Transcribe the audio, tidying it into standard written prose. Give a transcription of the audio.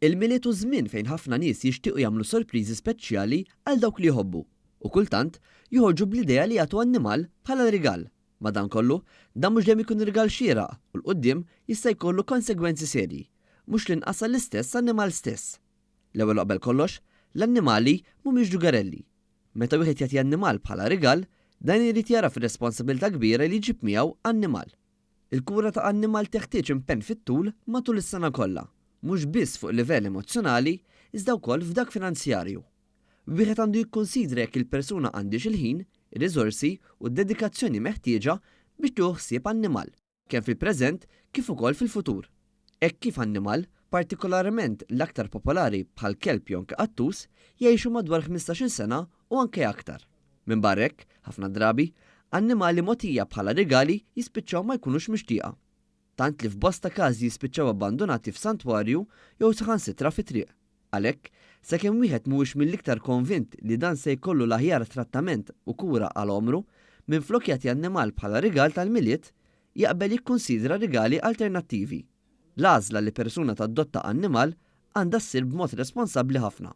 Il-Milied hu żmien fejn ħafna nies jixtiequ jagħmlu sorpriżi speċjali għal dawk li jħobbu u kultant joħorġu bl-idea li jagħtu annimal bħala rigal. Madankollu, dan mhux dejjem ikun rigal xieraq u 'l quddiem jista' jkollu konsegwenzi serji, mhux l-inqas għall-istess annimal stess. L-ewwel u qabel kollox, l-annimali mhumiex ġugarelli. Meta wieħed jagħti annimal bħala rigal, dan irid jagħraf ir-responsabilità kbira li jġib miegħu annimal. Il-kura ta' annimal teħtieġ impenn fit-tul matul is-sena kollha, mhux biss fuq livell emozzjonali iżda wkoll f'dak finanzjarju. Wieħed għandu jikkunsidra jekk il-persuna għandhiex il-ħin, ir-riżorsi u d-dedikazzjoni meħtieġa biex tieħu ħsieb annimal, kemm fil-preżent kif ukoll fil-futur. Hekk kif annimal, partikolarment l-aktar popolari bħal kelb jew anke qattus, jgħixu madwar 15-il sena u anke aktar. Minbarra hekk, ħafna drabi, annimali mogħtija bħala rigali jispiċċaw ma jkunux mixtieqa. Tant li f'bosta każi jispiċċaw abbandunati f'santwarju jew saħansitra fit-triq. Għalhekk, sakemm wieħed mhuwiex mill-iktar konvint li dan se jkollu l-aħjar trattament u kura għal għomru, minflok jagħti annimal bħala rigal tal-Milied, jaqbel jikkunsidra rigali alternattivi. L-għażla li persuna tadotta annimal għandha ssir b'mod responsabbli ħafna.